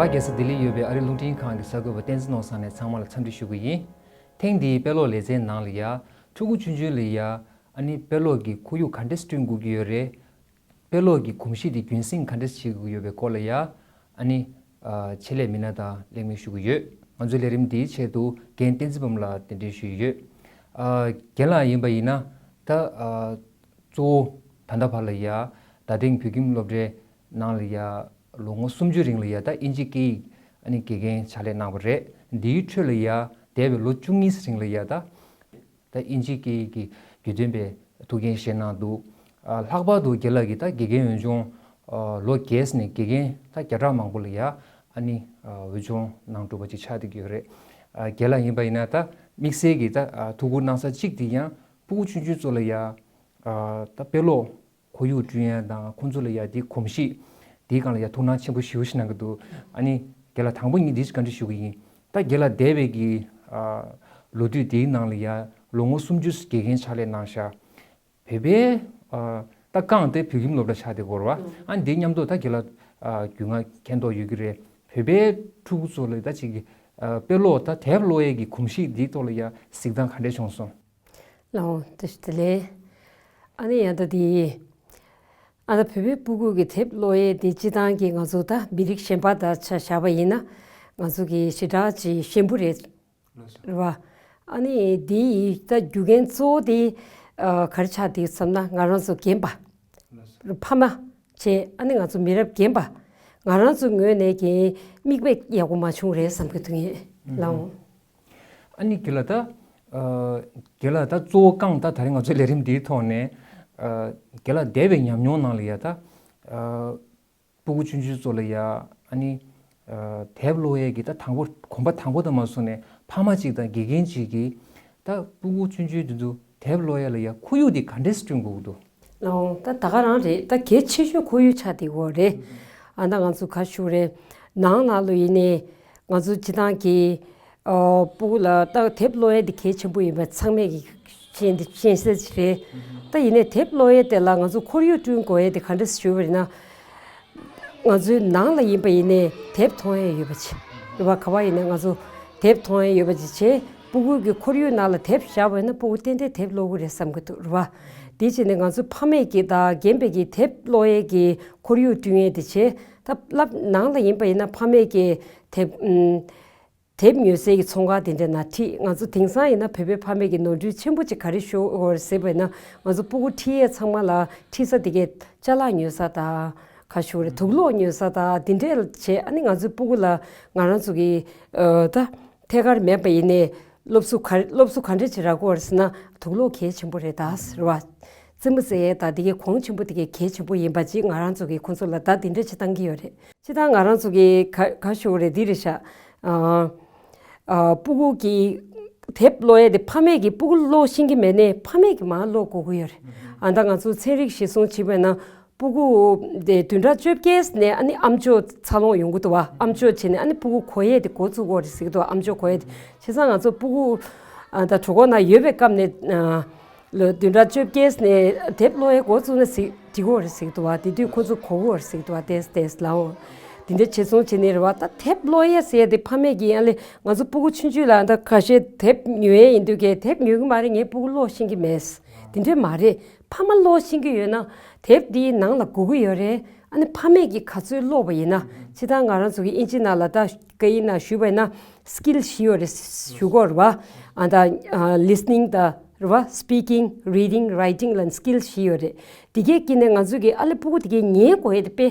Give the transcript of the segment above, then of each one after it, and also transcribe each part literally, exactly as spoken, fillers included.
རྒྱལ་ས་ལྡི་ལིར་ཡོད་པའི་ཨ་རིའི་རླུང་འཕྲིན་ཁང་གི་གསར་འགོད་པ་བསྟན་འཛིན་ནོར་བཟང་ནས་ཚང་མ་ལ་འཚམས་འདྲི་ཞུ་གི་ཡིན། ཐེངས་འདིའི་དཔེ་ཀློག་ལེ་ཚན་ནང་ལ་ཡ། ཕྲུ་གུ་ཆུང་ཆུང་ལ་ཡ། ཨ་ནི་དཔེ་ཀློག་གི་ཁོར་ཡུག་ག་འདྲས་བསྐྲུན་དགོས་ཀྱི་ཡོད་རེད། དཔེ་ཀློག་གི་གོམས་གཤིས་དེ་རྒྱུན་སྲིང་ག་འདྲས་བྱེད་དགོས་ཀྱི་ཡོད་པའི་སྐོར་ལ་ཡ། ཨ་ནི། ཨ། ཆེད་ལས་མི་སྣ་དང་གླེང་མོལ་ཞུ་གི་ཡོད། ང་ཚོའི་ལས་རིམ་འདིའི་ཆེད་དུ་རྒན་བསྟན་འཛིན་འབུམ་ལགས་གདན་འདྲེན་ཞུས་ཡོད། ཨ། རྒན་ལགས་ཡིན་པ་ཡིན་ན། ད། ཨ། གཙོ་བོ་ད་ལྟ་བར་ལ་ཡ། རྡ་སྟེང་བོད་ཁྱིམ་སློབ་གྲྭའི་ནང་ལ་ཡ། ལོ་ངོ་སུམ་ཅུ་རིང་ལ་ཡ། ད་དབྱིན་ཇི་སྐད་ཡིག་ཨ་ནི་དགེ་རྒན་ཕྱག་ལས་གནང་བ་རེད། འདིའི་ཁྲོད་ལ་ཡ། འདས་པའི་ལོ་བཅུ་གཉིས་རིང་ལ་ཡ། ད། ད་དབྱིན་ཇི་སྐད་ཡིག་གི་རྒྱུན་ལྡན་པའི་ཐུགས་འགན་བཞེས་གནང་འདུག། ཨ། ལྷག་པར་དུ་རྒན་ལགས་ཀྱིས་ད་དགེ་རྒན་འོས་སྦྱོང་། ཨ། ལོ་རྒས་ནས་དགེ་རྒན་ད་བརྒྱ་ཕྲག་མང་པོ་ལ་ཡ། ཨ་ནི། ཨ། འོས་སྦྱོང་གནང་གྲུབ་པ་ཅིག་ཆགས་བསྡད་ཀྱི་ཡོད་རེད། ཨ། རྒན་ལགས་ཡིན་པ་ཡིན་ན་ད་དམིགས་བསལ་གྱི་ད། ཨ། ཐུགས་ཁུར་གནང་ས་གཅིག་དེ་ཡང་ཕྲུ་གུ་ཆུང་ཆུང་ཚོ་ལ་ཡ། ཨ། ད་དཔེ་ཀློག་ཁོར་ཡུག་བསྐྲུན་ཡ་དང་ཁོང་ཚོ་ལ་ཡ་དེའི་གོམས་གཤིས་དེའི་སྒང་ལ་ཡ་ཐུགས་སྣང་ཆེན་པོ་ཞེ་པོ་ཞིག་གནང་གི་འདུག། ཨ་ནི་རྒན་ལགས་དང་པོ་ངས་འདི་ཞིག་བཀའ་འདྲི་ཞུ་གི་ཡིན། ད་རྒན་ལགས་འདས་པའི་གི། ཨ། ལོ་དུས་དེའི་ནང་ལ་ཡ་ལོ་ངོ་སུམ་ཅུ་དགེ་རྒན་ཕྱག་ལས་གནང་ཤག། བོད་པའི། ཨ། ད་རྐང་དེ་བོད་ཁྱིམ་སློབ་གྲྭ་ཆགས་བསྡད་ཡོད་རེད་པ། ཨ་ནི་དེ་མཉམ་དུ་ད་རྒན་ལགས། ཨ། རྒྱུས་མངའ་མཁྱེན་རྟོགས་ཡོད་ཀྱི་རེད། བོད་པའི་ཕྲུ་གུ་ཚོ་ལ་ད་ཅིག་གི། ཨ། དཔེ་ཀློག་ད་དེབ་ཀློག་ཡས་ཀྱི་གོམས་གཤིས་འདིའི་ཐོག་ལ་ཡ་གཟིགས་སྟངས་ག་འདྲས་བྱུང་སོང་། ལགས་འོང་། བཀྲ་ཤིས་བདེ་ལེགས། ཨ་ནི་ཡང་ད་དེ། ཨ། ད་བོད་པའི་སྤུ་གུ་གི་དེབ་ཀློག་ཡས་དེ་སྤྱིར་བཏང་གི་ང་ཚོ་ད་མི་རིགས་གཞན་པ་དང་ཆ་བཞག་པ་ཡིན་ན། ང་ཚོ་གི་ཞེ་དྲག་ཅིག་ཞན་པོ་རེད། རེད་པ། ཨ་ནི་དེ་ཡི་ད་རྒྱུ་རྐྱེན་གཙོ་བོ་དེ། ཨ། ག་རེ་ཆགས་འདུག་བསམ་ན་ང་རང་ཚོ་རྒན་པ། ཕ་མ་བྱས། ཨ་ནི་ང་ཚོ་མི་རབས་རྒན་པ། ང་རང་ཚོའི་ངོས་ནས་ཀྱི་མིག་དཔེ་ཡག་པོ་མ་བྱུང་རེད་བསམ་གྱི་འདུག་ངས། ལགས་འོང་། ཨ་ནི་རྒན་ལགས་ད། ཨ། རྒན་ལགས་ད་གཙོ་བོ་རྐང་ད་ད་རིང་ང་ཚོའི་ལས་རིམ་འདིའི་ཐོག་ནས། ཨ། རྒན་ལགས་འདས་པའི་ཉམས་མྱོང་ནང་ལ་ཡ་ད། ཨ། སྤུ་གུ་ཆུང་ཆུང་ཚོ་ལ་ཡ། ཨ་ནི། ཨ། དེབ་ཀློག་ཡས་ཀྱི་ད་དང་པོ་གོམ་པ་དང་པོ་དང་མ་སོང་ནས་ཕ་མ་གཅིག་དང་དགེ་རྒན་གཅིག་གིས་ད་སྤུ་གུ་ཆུང་ཆུང་དེ་ཚོ་དེབ་ཀློག་ཡས་ལ་ཡ་ཁོར་ཡུག་དེ་ག་འདྲས་སེ་བསྐྲུན་དགོས་ཀྱི་འདུག། ལགས་འོང་། ད་ད་ག་རང་རེད། ད་གལ་ཆེ་ཤོས་ཁོར་ཡུག་ཆགས་བསྡད་ཡོད་རེད། ཨ། ད་ང་ཚོ་ག་ཞུ་རེད། ནང་ན་ལོ་ཡིན་ནའི་ང་ཚོ་སྤྱིར་བཏང་གི། ཨ། སྤུ་གུ་ལ་ད་དེབ་ཀློག་ཡས་དེ་གལ་ཆེན་པོ་ཡིན་པ་ཚང་མས་ཀྱི་ཤེས་འདི་ཤེས་གསལ་ཞིག་རེད། ད་ཡིན་ནའི་དེབ་ཀློག་ཡས་དེ་ལ་ང་ཚོ་ཁོར་ཡུག་བསྐྲུན་དགོས་ཡས་དེ་ག་འདྲས་ཞུས་པ་ཡིན་ན། ང་ཚོའི་ནང་ལ་ཡིན་པ་ཡིན་ནའི་དེབ་མཐོང་ཡས་ཡོད་པ་བྱས། རེད་པ། ག་པར་ཡིན་ནའི་ང་ཚོ་དེབ་མཐོང་ཡས་ཡོད་པ་ཅིག་བྱས། སྤུ་གུ་གི་ཁོར་ཡུག་ནང་ལ་དེབ་བཞག་པ་ཡིན་ན་སྤུ་གུ་ཏན་ཏན་དེབ་ཀློག་གི་རེད་བསམ་གྱི་འདུག། རེད་པ། དེ་བྱས་ནས་ང་ཚོ་ཕ་མས་ཀྱི་དང་རྒན་པས་ཀྱི་དེབ་ཀློག་ཡས་ཀྱི་ཁོར་ཡུག་བསྐྲུན་ཡས་དེ་བྱས། ད་སློབ་ནང་ལ་ཡིན་པ་ཡིན་ན་ཕ་མས་ཀྱི་དེབ། ཨུམ། དེབ་ཉོ་སའི་གི་ཚོང་ཁང་དེ་འདྲ་ནང་ཁྲིད། ང་ཚོ་དེང་སང་ཡིན་ན་བོད་པའི་ཕ་མས་ཀྱི་ནོར་འཁྲུལ་ཆེན་པོ་ཅིག་ག་རེ་ཤོར་ཡོད་རེད་ཟེར་བ་ཡིན་ན། ང་ཚོ་སྤུ་གུ་ཁྲིད་ཡས་ཚང་མ་ལ་ཁྲིད་ས་དེ་གའི་ཅ་ལག་ཉོ་ས་དང་། ག་ཞུ་རེད། དུག་སློག་ཉོ་ས་དང་དེ་འདྲས་བྱས། ཨ་ནི་ང་ཚོའི་སྤུ་གུ་ལ་ང་རང་ཚོ་གི། ཨ། ད་ཐད་ཀར་མེད་པ་ཡིན་ནའི་སློབ་གསོ་ག་སློབ་གསོ་ག་འདྲས་ཅིག་རག་གི་ཡོད་རེད་ཟེར་ན། དུག་སློག་གལ་ཆེན་པོ་རེད་ད་ཟེར་བ། རྩེད་མོ་རྩེ་ཡས་དང་དེ་གའི་གོང་ཆེན་པོ་དེ་གའི་གལ་ཆེན་པོ་ཡིན་པ་ཅིག་ང་རང་ཚོ་གིས་ཁོང་ཚོ་ལ་ད་དེ་འདྲས་ཅིག་བཏང་གི་ཡོད་རེད། སྤྱིར་བཏང་ང་རང་ཚོ་གི་ག་ག་ཞུ་རེད། འདི་རེད་ཤག། ཨ། ཨ། སྤུ་གུ་གི་དེབ་ཀློག་ཡས་དེ་ཕ་མས་ཀྱིས་སྤུ་གུ་ཀློག་ཤེས་ཀྱི་མེད་ནའི་ཕ་མས་ཀྱིས་མར་ཀློག་དགོས་ཀྱི་ཡོད་རེད། ཨ། ད་ང་ཚོ་ཚན་རིག་གཞིར་བཟུང་བྱས་པ་ཡིན་ན་སྤུ་གུ་དེ་བདུན་ཕྲག་བཅོ་བརྒྱད་ནས་ཨ་ནི་ཨམ་ཅོག་འཚར་ལོངས་ཡོང་གི་འདུག་པ། ཨམ་ཅོག་བྱས་ནས་ཨ་ནི་སྤུ་གུ་གོ་ཡས་དེ་འགོ་བཙུགས་ཀྱི་ཡོད་རེད་ཟེར་གྱི་འདུག། ཨམ་ཅོག་གོ་ཡས་དེ། བྱས་ཙང་ང་ཚོ་སྤུ་གུ། ཨ། ད་གྲོད་ཁོག་ནང་ཡོད་པའི་སྐབས་ནས། ཨ། ལོ་བདུན་ཕྲག་བཅོ་བརྒྱད་ནས་དེབ་ཀློག་ཡས་འགོ་བཙུགས་ན་ཟིག་འགྲིག་གི་ཡོད་རེད་ཟེར་གྱི་འདུག་པ། དེ་དུས་ཁོ་ཚོ་གོ་གི་ཡོད་རེད་ཟེར་གྱི་འདུག་པ། ཏེས་ཏེས་ལའོ། དེ་འདྲ་བྱས་སོང་བྱས་ནས་རེད་པ། ད་དེབ་ཀློག་ཡས་ཟེར་ཡས་དེ་ཕ་མས་ཀྱིས་ཨ་ལེ་ང་ཚོ་སྤུ་གུ་ཆུང་ཆུང་ལ་ད་ཁ་ཤས་དེབ་ཉོ་ཡས་ཡིན་དུས་ཀྱི་དེབ་ཉོ་གི་མ་རེད། ངའི་སྤུ་གུ་ཀློག་ཤེས་ཀྱི་མེད། དེ་འདྲ་མ་རེད། ཕ་མ་ཀློག་ཤེས་ཀྱི་ཡོད་ན་དེབ་དེའི་ནང་ལ་སྒུག་གི་ཡོད་རེད། ཨ་ནི་ཕ་མས་ཀྱིས་ག་ཚོད་ཀློག་པ་ཡིན་ན། སྤྱིར་བཏང་ང་རང་ཚོ་གི་དབྱིན་ཇི་ནང་ལ་ད་སྐད་ཡིག་ནང་ཞུས་པ་ཡིན་ན་སི་ཀིལ་བཞི་ཡོད་རེད་ཞུ་གི་ཡོད་རེད་པ། ཨ། ད་ལི་སི་ནིང་དང་རེད་པ། སི་པི་ཀིང་། རི་ཌིང་། རའི་ཊིང་ལ་སི་ཀིལ་བཞི་ཡོད་རེད། དེ་གའི་དཀྱིལ་ནས་ང་ཚོ་གི་ཨ་ལེ་སྤུ་གུ་དེ་གའི་ཉན་དགོས་ཡས་དེ་དཔེ།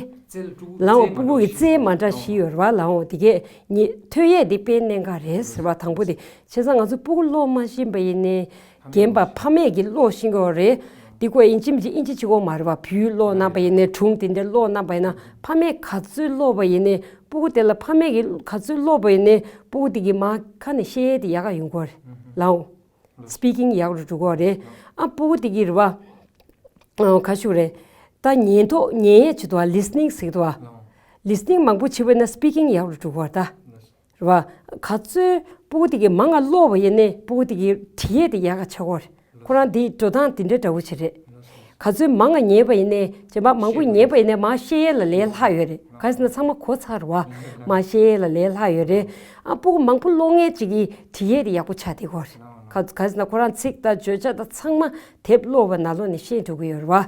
ལའོ། སྤུ་གུ་གི་རྩལ་མ་འདྲ་བཞི་ཡོད་རེད་པ། ལའོ། དེ་གའི་ཉན་ཐོས་ཡས་དེ་དཔེ་གནད་འགག་རེད་ཟེར་བ་དང་པོ་དེ། བྱས་ཙང་ང་ཚོ་སྤུ་གུ་ཀློག་མ་ཤེས་པ་ཡིན་ནའི་རྒན་པ་ཕ་མས་ཀྱིས་ཀློག་ཤེས་ཀྱི་ཡོད་རེད། འདི་ཀོ་དབྱིན་ཇི་མི་དབྱིན་ཇི་གཅིག་པོ་མ་རེད་པ། བོད་ཡིག་ཀློག་གནང་པ་ཡིན་ནའི་སྒྲུང་དེ་འདྲ་ཀློག་གནང་པ་ཡིན་ན་ཕ་མས་ག་ཚོད་ཀློག་པ་ཡིན་ནའི་སྤུ་གུ་དེ་ལ་ཕ་མས་ཀྱིས་ག་ཚོད་ཀློག་པ་ཡིན་ནའི་སྤུ་གུ་དེ་གིས་མར་ཁ་ནས་བཤད་ཡས་དེ་ཡག་ག་ཡོང་གི་ཡོད་རེད། ལའོ། སི་པི་ཀིང་ཡག་རུ་འགྲོ་གི་ཡོད་རེད། ཨ། སྤུ་གུ་དེ་གིས་རེད་པ། ཨ། ག་ཞུ་རེད། ད་ཉན་ཐོས་ཉན་ཡས་བྱེད་དུས་པ། ལི་སི་ནིང་ཟེར་དུས་པ། ལི་སི་ནིང་མང་པོ་བྱེད་པ་ཡིན་ན་སི་པི་ཀིང་ཡག་རུ་འགྲོ་གི་ཡོད་རེད་ད། རེད་པ། ག་ཚོད་སྤུ་གུ་དེ་གིས་མང་ང་ཀློག་པ་ཡིན་ནའི་སྤུ་གུ་དེ་གི་འབྲི་ཡས་དེ་ཡག་ག་ཆགས་ཀྱི་ཡོད་རེད། ཁོ་རང་དེའི་འགྲོ་སྟངས་དེ་འདྲ་འདྲ་པོ་ཅིག་རེད། ག་ཚོད་མང་ང་ཉན་པ་ཡིན་ནའི་རྗེས་མ་མང་པོ་ཉན་པ་ཡིན་ནའི་མར་བཤད་ཡས་ལ་ལས་སླ་ཡོད་རེད། ག་རེ་ཟེར་ན་ཚང་མ་གོ་ཚར་བ། མར་བཤད་ཡས་ལ་ལས་སླ་ཡོད་རེད། ཨ་སྤུ་གུ་མང་པོ་ཀློག་མཁན་ཅིག་གིས་བྲིས་ཡས་དེ་ཡག་པོ་ཆགས་བསྡད་ཀྱི་ཡོད་རེད། ག་ག་རེ་ཟེར་ན་ཁོ་རང་ཚིག་དང་བརྗོད་བྱ་དང་ཚང་མ་དེབ་ཀློག་པ་ནང་ལོགས་ནས་ཤེས་འགྲོ་གི་ཡོད་རེད་བ།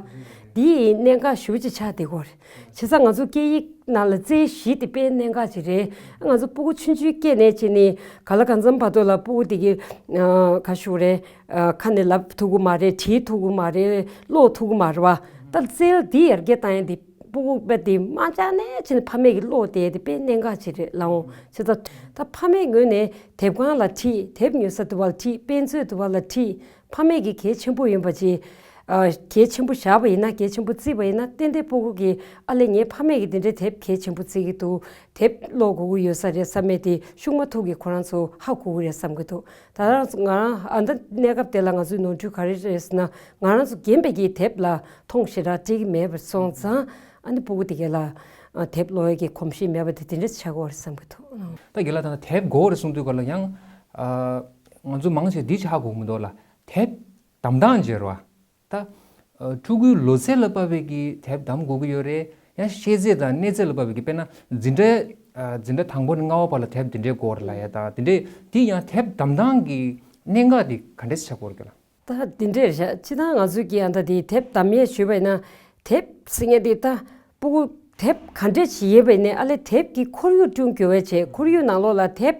འདི་ཡི་གནད་འགག་ཞེ་པོ་ཅིག་ཆགས་བསྡད་ཀྱི་ཡོད་རེད། བྱས་ཙང་ང་ཚོ་སྐད་ཡིག་ནང་ལ་རྩལ་བཞི་དེ་དཔེ་གནད་འགག་ཅིག་རེད། ང་ཚོ་སྤུ་གུ་ཆུང་ཆུང་སྐྱེས་ནས་བྱས་ནས་ག་ལ་གང་འཚམ་བར་དུ་ལ་སྤུ་གུ་དེ་གི་ཨ་ག་ཞུ་རེད། ཨ་ཁ་ནས་ལབ་ཐུབ་ཀྱི་མ་རེད། བྲིས་ཐུབ་ཀྱི་མ་རེད། ཀློག་ཐུབ་ཀྱི་མ་རེད་བ། ད་རྩལ་འདི་ཡར་རྒྱས་བཏང་ཡས་འདི་སྤུ་གུ་དཔེ་དེ་མ་ཆགས་ནས་བྱས་ནས་ཕ་མས་ཀྱི་ཀློག་བསྡད་དེ་དཔེ་གནད་འགག་ཅིག་རེད་ལགས་འོང་། བྱས་ཙང་ད་ཕ་མའི་ངོས་ནས་དེབ་ཁང་ལ་ཁྲིད། དེབ་ཉོ་ས་དེ་པ་ལ་ཁྲིད། དཔེ་མཛོད་དེ་པ་ལ་ཁྲིད། ཕ་མས་ཀྱི་གལ་ཆེན་པོ་ཡིན་པ་ཅིག་ཨ་གལ་ཆེན་པོ་བཞག་པ་ཡིན་ན། གལ་ཆེན་པོ་བརྩིས་པ་ཡིན་ན། ཏན་ཏན་སྤུ་གུ་གིས་ཨ་ལས་ངའི་ཕ་མས་ཀྱིས་འདི་འདྲའི་དེབ་གལ་ཆེན་པོ་བརྩི་གི་འདུག་དེབ་ཀློག་དགོས་ཀྱི་ཡོད་ས་རེད་བསམ་མེད་དེ་ཤུགས་མ་ཐུག་གི་ཁོ་རང་ཚོ་ཧ་གོ་གི་རེད་བསམ་གྱི་འདུག་ད་རང་ཚོ་ང་རང་ཨ་ད་གནས་སྐབས་དེ་ལ་ང་ཚོའི་ནོར་འཁྲུལ་ག་རེ་རེད་ཟེར་ན། ང་རང་ཚོ་རྒན་པའི་གི་དེབ་ལ་མཐོང་ཞེ་དྲག་སྤྲད་ཀྱི་མེད་པར་སོང་ཙང་། ཨ་ནི་སྤུ་གུ་དེ་ག་ལ་ཨ་དེབ་ཀློག་ཡས་ཀྱི་གོམས་གཤིས་མེད་པ་དེ་དེ་འདྲ་ཆགས་ཀྱི་ཡོད་རེད་བསམ་གྱི་འདུག་ད་རྒན་ལགས་ད་ལྟ་དེབ་དགོས་རེད་གསུངས་དུས་ག་ལ་ཡང་ཨ་ང་ཚོ་མང་ཆེ་འདི་ཆགས་གོ་མི་འདུག་ལ། དེབ་བདམས་སྟངས་བརྗེ་ར་བ། ད་ཨ་ཕྲུ་གུའི་ལོ་ཚད་ལ་དཔག་པའི་གི་དེབ་བདམས་དགོས་ཀྱི་ཡོད་རེད། ཡང་ཤེས་ཚད་དང་གནས་ཚད་ལ་དཔག་པའི་གི་དཔེར་ན་འཛིན་གྲྭ་ཨ་འཛིན་གྲྭ་དང་པོ་ནས་ལྔ་པ་བར་ལ་དེབ་འདི་འདྲའི་དགོས་རེད་ལབ་ཡ་དང་། འདི་འདྲའི་འདི་ཡང་དེབ་བདམས་སྟངས་ཀྱི་གནད་འགག་འདི་ག་འདྲས་ཆགས་ཀྱི་ཡོད་རེད་ལགས། ད་འདི་འདྲས་རེད། སྤྱིར་བཏང་ང་ཚོས་ཀྱི་ཨ་ད་འདི་དེབ་བདམས་ཡས་ཞུས་པ་ཡིན་ན། དེབ་ཟེར་མཁན་འདི་ད་སྤུ་གུ་དེབ་ག་འདྲས་ཞིག་ཡོད་པ་ཡིན་ནའི་ཨ་ལས་དེབ་ཀྱི་ཁོར་ཡུག་བསྐྲུན་དགོས་པའི་ཆེད། ཁོར་ཡུག་ནང་ལོགས་ལ་དེབ་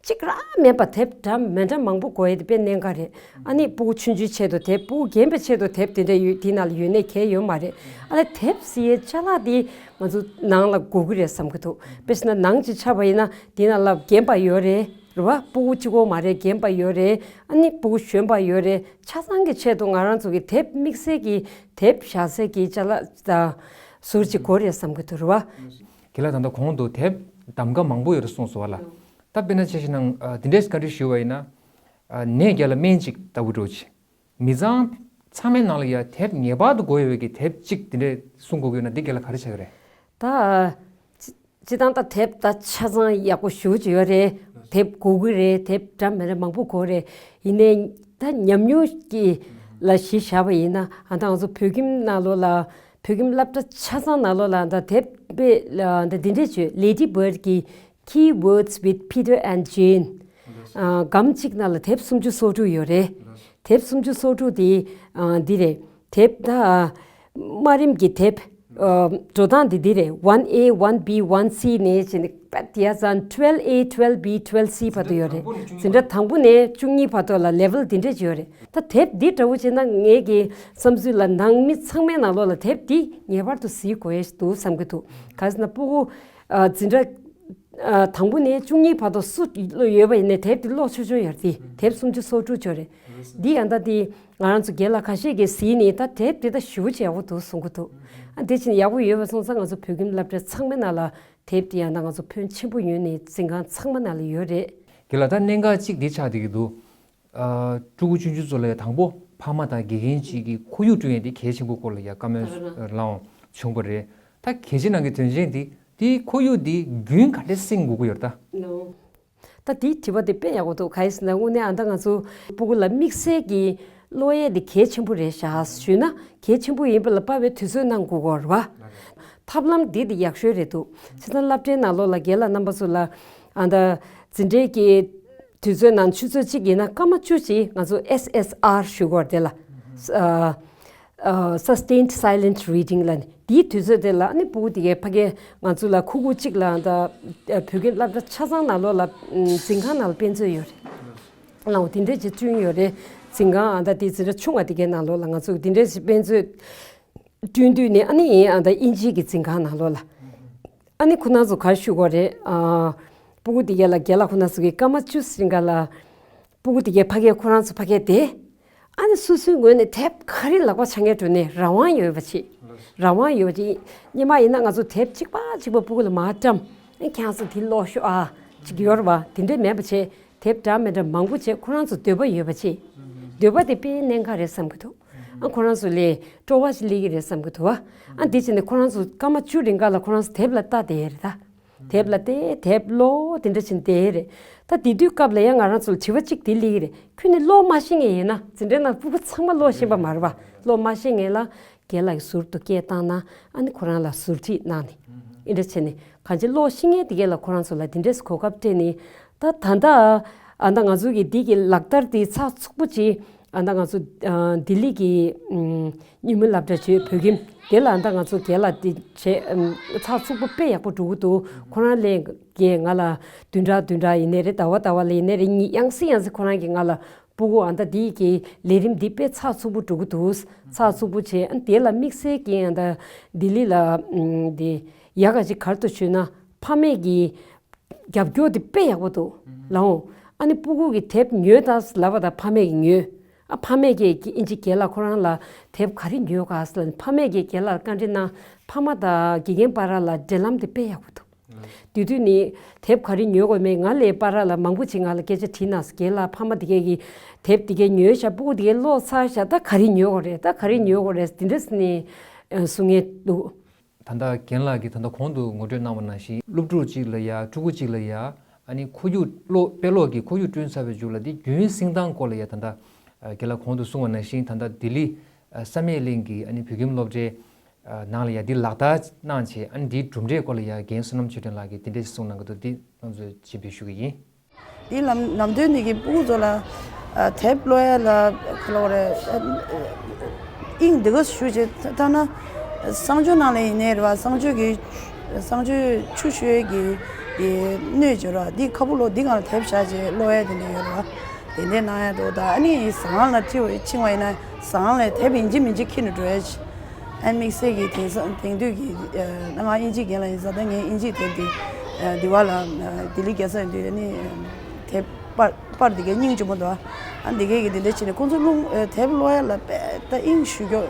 གཅིག་རང་མིན་པ་དེབ་འདྲ་མི་འདྲ་མང་པོ་དགོས་ཡས་དེ་དཔེ་གནད་འགག་རེད། ཨ་ནི་སྤུ་གུ་ཆུང་ཆུང་ཆེད་དུ་དེབ། སྤུ་གུ་རྒན་པའི་ཆེད་དུ་དེབ་དེ་འདྲ་ཡོད། དེ་ནང་ལ་ཡོད་ནའི་གལ་ཡོད་མ་རེད། ཨ་ལས་དེབ་ཟེར་ཡས་ཅ་ལག་དེ་ང་ཚོ་ནང་ལ་དགོས་ཀྱི་རེད་བསམ་གྱི་འདུག་དཔེ་བྱས་ན་ནང་གཅིག་ཆ་བ་ཡིན་ན་དེ་ནང་ལ་རྒན་པ་ཡོད་རེད། རེད་བ། སྤུ་གུ་གཅིག་པོ་མ་རེད། རྒན་པ་ཡོད་རེད། ཨ་ནི་སྤུ་གུ་གཞོན་པ་ཡོད་རེད། ཆ་ཚང་གི་ཆེད་དུ་ང་རང་ཚོ་གི་དེབ་དམིགས་བསལ་གྱི་དེབ་བཞག་སའི་གི་ཅ་ལག་དང་ཟུར་གཅིག་དགོས་རེད་བསམ་གྱི་འདུག་རེད་བ། རྒན་ལགས་ད་ལྟ་གོང་དུ་དེབ་གདམ་ག་མང་པོ་ཡོད་རེད་གསུངས་སོང་བ་ལ། ད་དཔེར་ན་ཆ་བཞག་ན་ཨ་འདི་འདྲས་བཀའ་འདྲི་ཞུས་པ་ཡིན་ན། ཨ་ནད་བརྒྱ་ལ་སྨན་གཅིག་ལྟ་བུ་འདྲ་བོ་ཅིག་མི་ཚང་ཚང་མའི་ནང་ལ་ཡ་དེབ་ངེས་པར་དུ་དགོས་ཡོད་པའི་གི་དེབ་གཅིག་དེ་འདྲས་གསུང་དགོས་ཀྱི་ཡོད་ན་འདི་རྒན་ལགས་ག་རེ་བྱ་གི་རེད། ད་སྤྱིར་བཏང་ད་དེབ་ད་ཆ་ཚང་ཡག་པོ་ཞེ་པོ་ཅིག་ཡོད་རེད། དེབ་དགོས་ཀྱི་རེད། དེབ་འདྲ་མི་འདྲ་མང་པོ་དགོས་རེད། ཡིན་ནའི་ད་ཉམས་མྱོང་གི་ལ་གཞི་བཞག་པ་ཡིན་ན། ཨ་ད་ང་ཚོ་བོད་ཁྱིམ་ནང་ལོགས་ལ། བོད་ཁྱིམ་སློབ་གྲྭ་ཆ་ཚང་ནང་ལོགས་ལ་ད་དེབ་དཔེ་ལ་ད་འདི་འདྲས་བྱོས། Lady Bird གི Key Words with Peter and Jane། ཨ་སྒམ་གཅིག་ནང་ལ་དེབ་སུམ་ཅུ་སོ་དྲུག་ཡོད་རེད། དེབ་སུམ་ཅུ་སོ་དྲུག་དེ་ཨ་འདི་རེད། དེབ་ད་དམའ་རིམ་གྱི་དེབ་ཨ་འགྲོ་སྟངས་དེ་འདི་རེད། One A, One B, One C ནས་བྱས་ནས་པད་དེ་ཡ་ཙང་twelve A, twelve B, twelve C བར་དུ་ཡོད་རེད། འཛིན་གྲྭ་དང་པོ་ནས་བཅུ་གཉིས་བར་དུ་ལ་level འདི་འདྲས་ཅིག་ཡོད་རེད། ད་དེབ་འདི་འདྲ་བོ་བྱས་ན་ངའི་གི་བསམ་ཚུལ་ལ་ནང་མི་ཚང་མའི་ནང་ལོགས་ལ་དེབ་འདི་ངེས་པར་དུ་གཟིགས་དགོས་ཡས་འདུག་བསམ་གྱི་འདུག་ག་རེ་ཟེར་ན་སྤུ་གུ་ཨ་འཛིན་གྲྭ་ཨ་དང་པོ་ནས་བཅུ་གཉིས་བར་དུ་སུ་ཡོད་པ་ཡིན་ནའི་དེབ་འདི་ཀློག་ཆོག་ཆོག་ཡོད་རེད། དེ་དེབ་སུམ་ཅུ་སོ་དྲུག་ཅིག་ཡོད་རེད། འདི་ཡང་ད་དེ་ང་རང་ཚོ་རྒན་ལགས་ཁ་ཤས་ཀྱིས་གཟིགས་ནས་ད་དེབ་འདི་ད་ཞེ་པོ་ཅིག་ཡག་པོ་འདུག་གསུང་གི་འདུག་ཨ་དེ་བཞིན་ཡག་པོ་ཡོད་པ་སོང་ཙང་ང་ཚོ་བོད་ཁྱིམ་སློབ་གྲྭ་ཚང་མའི་ནང་ལ་དེབ་འདི་ཡང་ད་ང་ཚོ་ཕོན་ཆེན་པོ་ཡོད་ནས་འཛིན་ཁང་ཚང་མ་ནང་ལ་ཡོད་རེད། རྒན་ལགས་ད་གནད་འགག་གཅིག་འདི་ཆགས་བསྡད་ཀྱི་འདུག་ཨ་ཕྲུ་གུ་ཆུང་ཆུང་ཚོ་ལ་ཡང་དང་པོ་ཕ་མ་དང་དགེ་རྒན་གཅིག་གི་ཁོར་ཡུག་བསྐྲུན་ཡས་དེ་གལ་ཆེན་པོ་སྐོར་ལ་ཡང་བཀའ་མོལ་ལའང་བྱུང་བ་རེད། ད་གལ་ཆེ་ནང་གི་དོན་ཆེན་དེ་དེའི་ཁོར་ཡུག་དེ་རྒྱུན་ག་འདྲས་བསྲིང་དགོས་ཀྱི་ཡོད་རེད་ད། ད་དེའི་དྲི་བ་དེ་དཔེ་ཡག་པོ་འདུག་ག་རེ་ཟེར་ན་དངོས་གནས་ཨ་ད་ང་ཚོ་སྤུ་གུ་ལ་དམིགས་བསལ་གྱི་ཀློག་ཡས་དེ་གལ་ཆེན་པོ་རེད་ཤག་ཞུས་ན་གལ་ཆེན་པོ་ཡིན་པ་ལ་དཔག་པའི་དུས་ཚོད་གནང་དགོས་ཀྱི་ཡོད་རེད་བ། ཐབས་ལམ་འདི་དེ་ཡག་ཤོས་རེད་འདུག་བྱས་ཙང་སློབ་གྲྭའི་ནང་ལོགས་ལ་རྒན་ལགས་རྣམ་པ་ཚོ་ལ་ཨ་ད་འཛིན་གྲྭའི་གི་དུས་ཚོད་ནང་ཆུ་ཚོད་གཅིག་ཡིན་ན་སྐར་མ་བཅུ་ཅིག་ང་ཚོ་S S R ཞུ་དགོས་རེད་དེ་ལ། ཨ་ཨ་Sustained Silent Reading ལ་ནི་དེའི་དུས་ཚོད་དེ་ལ་ནི་སྤུ་གུ་དེ་གའི་ཕ་གིའི་ང་ཚོ་ལ་ཁུག་ཁུག་གཅིག་ལ་ད་བོད་ཁྱིམ་སློབ་གྲྭ་ཆ་ཚང་ནང་ལོགས་ལ་འཛིན་ཁང་ནང་ལ་དཔེ་མཛོད་ཡོད་རེད། ལའང་དེ་འདྲས་ཅིག་བསྐྲུན་ཡོད་རེད། འཛིན་ཁང་ཨ་ད་དེ་འཛིན་གྲྭ་ཆུང་བ་དེ་གའི་ནང་ལོགས་ལ་ང་ཚོ་དེ་འདྲས་ཅིག་དཔེ་མཛོད་བསྐྲུན་དུས་ནི་ཨ་ནི་ཨ་ད་དབྱིན་ཇིའི་གི་འཛིན་ཁང་ནང་ལོགས་ལ་ཨ་ནི་ཁོ་རང་ཚོ་ག་རེ་ཞུ་དགོས་རེད། ཨ་སྤུ་གུ་དེ་གའི་ལ་རྒན་ལགས་ཁོ་རང་ཚོ་གི་སྐར་མ་བཅུ་ཟིན་ག་ལ་སྤུ་གུ་དེ་གའི་ཕ་གིའི་ཁོ་རང་ཚོ་ཕ་གིའི་དེ། ཨ་ནི་སོ་སོའི་ངོས་ནས་དེབ་ག་རེ་ལག་པ་འཆང་མཁན་འགྲོ་ནས་རང་དབང་ཡོད་པ་བྱེད། རང་དབང་ཡོད་པ་བྱེད། སྔོན་མ་ཡིན་ན་ང་ཚོ་དེབ་གཅིག་པ་གཅིག་པ་སྤུ་གུ་ལ་མར་བཀྲམ། ཨ་ཁྱེད་ཚོ་དེ་ཀློག་ཤོག་ཨ། ཅིག་ཡོད་རེད་བ། དེ་འདྲས་མེད་པ་བྱེད། དེབ་འདྲ་མི་འདྲ་མང་པོ་བྱེད། ཁོ་རང་ཚོ་འདོད་པ་ཡོད་པ་བྱེད། འདོད་པ་དེ་དཔེ་གནད་འགག་རེད་བསམ་གྱི་འདུག་ཨ་ཁོ་རང་ཚོ་ལས་སྤྲོ་བ་ཞིག་སླེབས་ཀྱི་རེད་བསམ་གྱི་འདུག་བ། ཨ་འདི་བྱས་ནས་ཁོ་རང་ཚོ་སྐར་མ་བཅུ་རིང་ག་ལ་ཁོ་རང་ཚོ་དེབ་ལ་ལྟ་བསྡད་ཡས་རེད་ད། དེབ་ལ་བལྟས་དེབ་ཀློག་དེ་འདྲ་བྱས་ནས་བསྡད་ཡས་རེད། ད་དེ་དུས་སྐབས་ལ་ཡང་ང་རང་ཚོ་ལ་དྲི་བ་གཅིག་དེ་སླེབས་ཀྱི་རེད། ཁྱོད་ནི་ཀློག་མ་ཤེས་མཁན་ཡིན་ན། འཛིན་གྲྭའི་ནང་སྤུ་གུ་ཚང་མ་ཀློག་ཤེས་པ་མ་རེད་བ། ཀློག་མ་ཤེས་མཁན་ལ་ རྒན་ལགས་ཀྱི་ཟུར་དུ་སྐད་བཏང་ན་ཨ་ནི་ཁོ་རང་ལ་ཟུར་ཁྲིད་གནང་ནས་ཨིན་འདྲ་བྱས་ནས་གང་ཅི་ཀློག་ཤེས་མཁན་དེ་གས་ལ་ཁོ་རང་ཚོ་ལ་དེ་འདྲས་གོ་སྐབས་སྤྲད་ནས་ད་ད་ལྟ་ཨ་ད་ང་ཚོ་གི་འདི་གི་ལག་བསྟར་དེ་ཚགས་ཚུད་པོ་ཅིག་ཨ་ད་ང་ཚོ་ཨ་ལྡི་ལི་གི་ཨམ་གཉིས་སྨན་སློབ་གྲྭ་བྱོས་བོད་ཁྱིམ་དེ་ལ་ཨ་ད་ང་ཚོ་རྒན་ལགས་དེ་བྱས་ཨམ་ཚགས་ཚུད་པོ་དཔེ་ཡག་པོ་འགྲོ་གི་འདུག་ཁོ་རང་ལས་རྒན་ང་ལ་བདུན་ཕྲག་བདུན་ཕྲག་ཡིན་ནའི་རེད། ཟླ་བ་ཟླ་བ་ལ་ཡིན་ནའི་རེད། ཉིན་ཡང་སེ་ཡང་སེ་ཁོ་རང་གིས་ང་ལ་སྤུ་གུ་ཨ་ད་འདི་གི་ལས་རིམ་འདི་དཔེ་ཚགས་ཚུད་པོ་འགྲོ་གི་འདུག་ཚགས་ཚུད་པོ་བྱས་ཨ་དེ་ལ་དམིགས་བསལ་གྱི་ཨ་ད་ལྡི་ལི་ལ་ཨམ་འདི་ཡག་ག་ཅིག་ག་རེ་འདུག་ཞུས་ན་ཕ་མས་ཀྱི་རྒྱབ་སྐྱོར་དེ་དཔེ་ཡག་པོ་འདུག་ལགས་འོང་། ཨ་ནི་སྤུ་གུ་གི་དེབ་ཉོས་དང་ལབ་པ་དང་ཕ་མས་ཀྱི་ཉོས། ཨ་ཕ་མས་ཀྱི་ཨིན་ཇི་རྒན་ལགས་ཁོ་རང་ལ་དེབ་ག་རེ་ཉོས་ག་ཟེར་ལབ་ནས་ཕ་མས་ཀྱི་རྒན་ལགས་ལ་བཀའ་འདྲི་གནང་། ཕ་མ་དང་དགེ་རྒན་བར་ལ་འབྲེལ་ལམ་དེ་དཔེ་ཡག་པོ་འདུག་དེ་དུས་ནི་དེབ་ག་རེ་ཉོས་དགོས་མེད་ང་ལས་བར་ལ་མང་པོ་ཅིག་ང་ལ་སྐད་ཆ་དྲིས་གནང་སོང་། རྒན་ལགས་ཕ་མ་དེ་གས་ཀྱིས་དེབ་དེ་གས་ཉོས་ཤག་སྤུ་གུ་དེ་གས་ཀློག་ཚར་ཤག་ད་ག་རེ་ཉོས་དགོས་རེད། ད་ག་རེ་ཉོས་དགོས་རེད། དེ་འདྲས་ནི་གསུང་མཁན་འདུག་ད་ལྟ་རྒན་ལགས་ཀྱིས་ད་ལྟ་གོང་དུ་ངོ་སྤྲོད་གནང་བ་ནང་བཞིན་སློབ་ཕྲུག་ཅིག་ལ་ཡ་ཕྲུ་གུ་ཅིག་ལ་ཡ་ཨ་ནི་ཁོར་ཡུག་ཀློག་དཔེ་ཀློག་གི་ཁོར་ཡུག་བསྐྲུན་ཚར་བའི་མཇུག་ལ་དེ་རྒྱུན་སྲིང་སྟངས་སྐོར་ལ་ཡ་ད་ལྟ་རྒན་ལགས་གོང་དུ་གསུངས་པ་ནང་བཞིན་ད་ལྟ་ལྡི་ལི་བསམ་ཡས་གླིང་གི་ཨ་ནི་བོད་ཁྱིམ་སློབ་གྲྭའི་ནང་ལ་ཡ་འདི་ལག་བསྟར་གནང་བྱས་ཨ་ནི་འདིའི་གྲུབ་འབྲས་སྐོར་ལ་ཡ་རྒན་བསོད་ནམས་ཆོས་སྒྲོན་ལགས་ཀྱིས་འདི་འདྲས་གསུངས་གནང་གི་འདུག་འདི་ང་ཚོས་ཕྱིར་འབུལ་ཞུ་གི་ཡིན། འདི་ལམ་ནམ་དོན་འདི་གི་སྤུ་གུ་ཚོ་ལ་ཨ་དེབ་ཀློག་ཡ་ལ་ག་ལབ་དགོས་རེད། ཨ་དབྱིངས་འདི་ག་ཞུ་བྱེད་ཐ་ན་གསང་སྤྱོད་ནང་ལ་ཡིན་ནའི་རེད་བ། གསང་སྤྱོད་ཀྱི་གསང་སྤྱོད་ཆུ་བཤོལ་གྱི་གི་སྣོད་བྱེད་ར་འདི་ཁ་བུ་ལོ་འདི་གང་ལ་དེབ་བཞག་བྱས་ཀློག་ཡ་དེ་འདྲ་ཡོད་རེད་བ། དེ་འདྲས་གནང་ཡ་འདུག་ད་ཨ་ནི་ཟ་ཁང་ལ་ཁྲིད་ཕྱིན་པ་ཡིན་ན་ཟ་ཁང་ལ་དེབ་ཡིན་གཅིག་མིན་གཅིག་ཁྱེར་ནས་འགྲོ་ཡ་ཆེ། ཨ་དམིགས་བསལ་གྱི་དེང་སང་དེང་དུས་ཀྱི་ཨ་ང་དབྱིན་ཇིའི་རྒན་ལགས་ཡིན་ཙང་ད་ངས་དབྱིན་ཇིའི་དེབ་དེ་ཨ་འདི་བ་ལ་ཨ་ལྡི་ལི་རྒྱལ་ས་ཡིན་དུས་ཨ་ནི་དེབ་པར་པར་འདི་གའི་སྙིང་རྗེ་མོ་འདུག་ཨ་འདི་གའི་གི་འདི་འདྲ་བྱས་ནས་ཁོང་ཚོ་རླུང་ཨ་དེབ་ཀློག་ཡ་ལ་དཔེ་ད་དབྱིངས་ཞུ་རྒྱུ་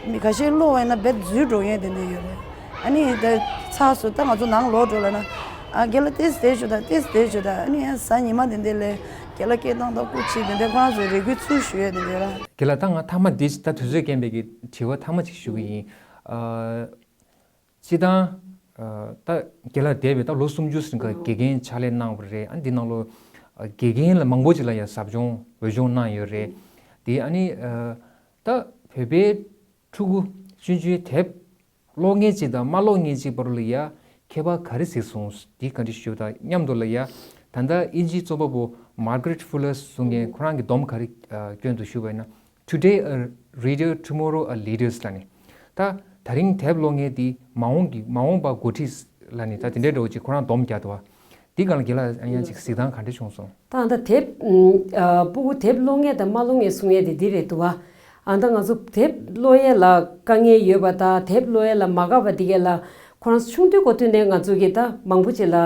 མི་ཁ་ཤས་ཀློག་པ་ཡིན་ན་དཔེ་འཛུལ་འགྲོ་མཁན་དེ་འདྲ་ཡོད་རེད། ཨ་ནི་ད་ཚགས་སུ་ད་ང་ཚོ་ནང་ལོག་འགྲོ་ལ་ན་ཨ་རྒན་ལགས་ཏེས་དེ་ཞུ་ད་ཏེས་དེ་ཞུ་ད་ཨ་ནི་ཡང་གཟའ་ཉི་མ་དེ་འདྲ་ལས་རྒན་ལགས་སྐད་བཏང་ད་སྐུ་མཁྱེན་དེ་འདྲ་ཁོ་རང་ཚོ་རེ་སྐུལ་ཚུལ་ཞུ་ཡས་དེ་འདྲ་ཡོད་ར། རྒན་ལགས་ད་ང་མཐའ་མ་འདི་ད་དུས་ཚོད་རྐྱེན་པས་ཀྱི་དྲི་བ་མཐའ་མ་ཅིག་ཞུ་གི་ཡིན། ཨ་སྤྱིར་བཏང་ཨ་ད་རྒན་ལགས་འདས་པའི་ད་ལོ་སུམ་ཅུ་ཟིན་ག་དགེ་རྒན་ཕྱག་ལས་གནང་བ་རེད། ཨ་འདི་ནང་ལོ་ཨ་དགེ་རྒན་ལ་མང་པོ་ཅིག་ལ་ཡང་ཟབ་སྦྱོང་འོས་སྦྱོང་གནང་ཡོད་རེད། དེ་ཨ་ནི་ཨ་ད་བོད་པའི་ཕྲུ་གུ་ཆུང་ཆུང་དེབ་ཀློག་མཁན་ཅིག་དང་མ་ཀློག་མཁན་ཅིག་བར་ལ་ཡ་ཁྱད་པར་ག་རེ་གཟིགས་སོང་། འདི་བཀའ་འདྲི་ཞུ་དང་མཉམ་དུ་ལ་ཡ་ད་ལྟ་དབྱིན་ཇིའི་རྩོམ་པ་པོ་Margaret Fuller གསུང་མཁན་ཁོ་རང་གི་སྡོམ་ག་རེ་ཨ་སྐྱོན་དུ་ཞུ་བ་ཡིན་ན། Today a reader, tomorrow a leader ལབ་ནས། ད་ད་རིང་དེབ་ཀློག་མཁན་དེ་མ་འོངས་ཀྱི་མ་འོངས་པ་འགོ་ཁྲིད་ལབ་ནས་ད་དེ་འདྲའི་འདྲ་བོ་ཅིག་ཁོ་རང་སྡོམ་རྒྱག་འདུག་བ། འདི་སྒང་ལ་རྒན་ལགས་ཨ་ཡང་ཅིག་གཟིགས་སྟངས་ག་འདྲ་བྱུང་སོང་། ད་ཨ་ད་དེབ་ཨ་སྤུ་གུ་དེབ་ཀློག་མཁན་དང་མ་ཀློག་མཁན་གསུང་ཡས་དེ་འདི་རེད་འདུག་བ། ཨ་ད་ང་ཚོ་དེབ་ཀློག་ཡས་ལ་དཀའ་ངལ་ཡོད་པ་དང་དེབ་ཀློག་ཡས་ལ་མ་དགའ་བ་འདི་གས་ལ་ཁོ་རང་ཆུང་དུས་འགོ་དུས་ནས་ང་ཚོ་གིས་ད་མང་པོ་ཅིག་ལ་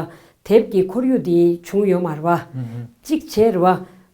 དེབ་ཀྱི་ཁོར་ཡུག་འདི་བྱུང་ཡོད་མ་རེད་བ། གཅིག་བྱས་རེད་བ།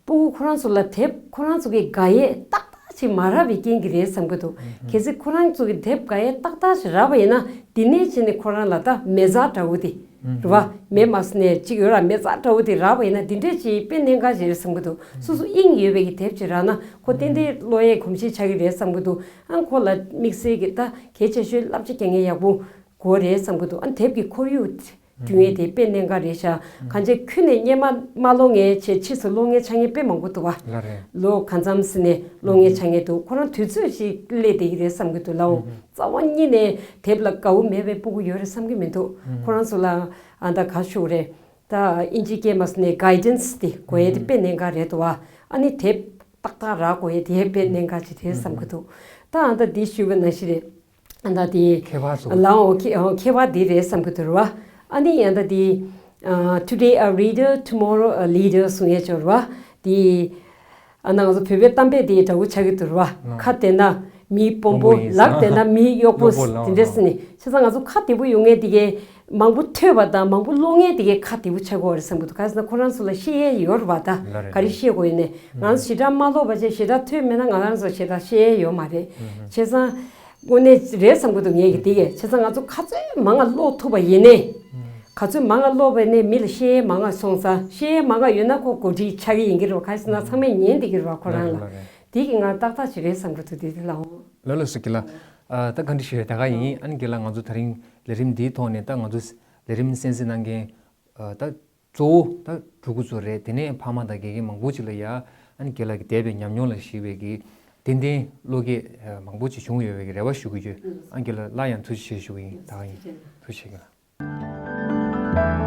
སྤུ་གུ་ཁོ་རང་ཚོ་ལ་དེབ་ཁོ་རང་ཚོ་གི་དགའ་ཡས་ཏག་ཏག་ཅིག་མ་རག་པའི་རྐྱེན་གྱིས་རེད་བསམ་གྱི་འདུག་གལ་སྲིད་ཁོ་རང་ཚོ་གི་དེབ་དགའ་ཡས་ཏག་ཏག་ཅིག་རག་པ་ཡིན་ན་འདི་ནས་བྱས་ནས་ཁོ་རང་ལ་ད་མེ་བཙའ་འདྲ་བོ་དེ་རེད་བ། མེ་མ་ཟིན་ནས་གཅིག་ཡོད་ར་མེ་བཙའ་འདྲ་བོ་དེ་རག་པ་ཡིན་ན་འདི་འདྲས་ཅིག་དཔེ་གནད་འགག་ཅིག་རེད་བསམ་གྱི་འདུག་སོ་སོ་དབྱིངས་ཡོད་པའི་གི་དེབ་ཅིག་རག་ན་ཁོ་ཏན་ཏན་ཀློག་ཡས་གོམས་གཤིས་ཆགས་ཀྱི་རེད་བསམ་གྱི་འདུག་ཨ་ཁོ་ལ་དམིགས་བསལ་གྱི་ད་གལ་ཆེ་ཤོས་བསླབ་བྱ་རྒྱག་མཁན་ཡག་པོ་དགོས་རེད་བསམ་གྱི་འདུག་ཨ་དེབ་ཀྱི་ཁོར་ཡུག་བསྐྲུན་ཡས་དེ་དཔེ་གནད་འགག་རེད་ཤག་གང་ཅི་ཁྱོན་ནས་སྔོན་མ་མ་ཀློག་མཁན་བྱས་ཕྱིས་སུ་ཀློག་མཁན་ཆགས་མཁན་དཔེ་མང་པོ་འདུག་བ། ལ་རེད། ལོ་གང་འཚམ་ཟིན་ནས་ཀློག་མཁན་ཆགས་མཁན་འདུག་ཁོ་རང་དུས་ཚོད་ཅིག་སླེབས་བསྡད་ཀྱི་རེད་བསམ་གྱི་འདུག་ལགས་འོང་། རྩ་བ་ཉིད་ནས་དེབ་ལ་དགའ་བོ་མེད་པའི་སྤུ་གུ་ཡོད་རེད་བསམ་གྱི་མི་འདུག་ཁོ་རང་ཚོ་ལ་ཨ་ད་ག་ཞུ་རེད། ད་དབྱིན་ཇིའི་སྐད་མ་ཟེར་ནས་གའི་ཌན་སི་དེ་དགོས་ཡས་དེ་དཔེ་གནད་འགག་རེད་འདུག་བ། ཨ་ནི་དེབ་ཏག་ཏག་རག་དགོས་ཡས་དེ་དཔེ་གནད་འགག་ཅིག་རེད་བསམ་གྱི་འདུག་ད་ཨ་ད་འདི་ཞུས་པ་ནང་བཞིན་རེད། ཨ་ད་དེ་ཁྱད་པར་སོ། ལའོ་ཁྱད་ཨོ་ཁྱད་པར་དེ་རེད་བསམ་གྱི་འདུག་རེད་བ། ཨ་ནི་ཨ་ད་དེ་ཨ་Today a reader, tomorrow a leader གསུང་ཡས་ཅིག་ཡོད་རེད་བ། དེ་ཨ་ན་ང་ཚོ་བོད་པའི་གཏམ་དཔེ་དེ་འདྲ་བོ་ཆགས་ཀྱི་འདུག་རེད་བ། ཨ་ཁ་བདེ་ན་མི་དཔོན་པོ། དཔོན་པོ་ཡིན་ལག་བདེ་ན་མི་གཡོག་པོ། གཡོག་པོ་ལགས། དེ་འདྲས་ཟེར་ནས་བྱས་ཙང་ང་ཚོ་ཁ་བདེ་པོ་ཡོང་མཁན་དེ་གས་མང་པོ་ཐོས་པ་དང་མང་པོ་ཀློག་མཁན་དེ་གས་ཁ་བདེ་པོ་ཆགས་ཀྱི་ཡོད་རེད་བསམ་གྱི་འདུག་ག་རེ་ཟེར་ན་ཁོ་རང་ཚོ་ལ་བཤད་ཡས་ཡོད་རེད་བ། ད་ལ་རེད། ག་རེ་བཤད་དགོས་ཡིན་ནས་ང་ཚོ་ཞེ་དྲག་མ་ཀློག་པ་བྱས་ཞེ་དྲག་ཐོས་མེད་ན་ང་རང་ཚོ་ཞེ་དྲག་བཤད་ཡས་ཡོད་མ་རེད། བྱས་ཙང་དངོས་གནས་རེད་བསམ་གྱི་འདུག་ངས་ཀྱི་དེ་གས། བྱས་ཙང་ང་ཚོ་ག་ཚོད་མང་ང་ཀློག་ཐུབ་པ་ཡིན་ནའི། ག་ཚོད་མང་ང་ཀློག་པ་ཡིན་ནའི་མི་ལ་བཤད་ཡས་མང་ང་སོང་ཙང་བཤད་ཡས་མང་ང་ཡོད་ན་ཁོ་གོ་སྒྲིག་ཆགས་ཀྱི་ཡིན་གྱི་རེད་བ། ག་རེ་ཟེར་ན་ཚང་མས་ཉན་བསྡད་ཀྱི་རེད་བ་ཁོ་རང་ལ། ལ་རེད། དེ་གི་ང་ཏག་ཏག་ཅིག་རེད་བསམ་གྱི་འདུག་དེ་དེ་ལའོ། ལགས་ལགས་སོ་རྒན་ལགས། ཨ་ད་བཀའ་འདྲི་ཞུ་ཡས་ད་ག་ཡིན། ཨ་ནི་རྒན་ལགས་ང་ཚོ་ད་རིང་ལས་རིམ་འདིའི་ཐོག་ནས་ད་ང་ཚོ་ལས་རིམ་གསན་གཟིགས་གནང་མཁན་ཨ་ད་གཙོ་བོ་ད་ཕྲུ་གུ་ཚོ་རེད། དེ་ནས་ཕ་མ་དང་དགེ་རྒན་མང་པོ་ཅིག་ལ་ཡ་ཨ་ནི་རྒན་ལགས་ཀྱི་འདས་པའི་ཉམས་མྱོང་ལ་གཞིགས་པའི་གི་ ཏན་ཏན་བློ་སྐྱེད་མང་པོ་ཅིག་བྱུང་ཡོད་པའི་རེ་བ་ཞུ་གི་ཡོད། ཨང་ཀི་ལགས་ལ་ཡང་ཐུགས་རྗེ་ཆེ་ཞུ་གི་ཡིན། ད་ག་ཡིན། ཐུགས་རྗེ་ཆེ་གི་ལགས།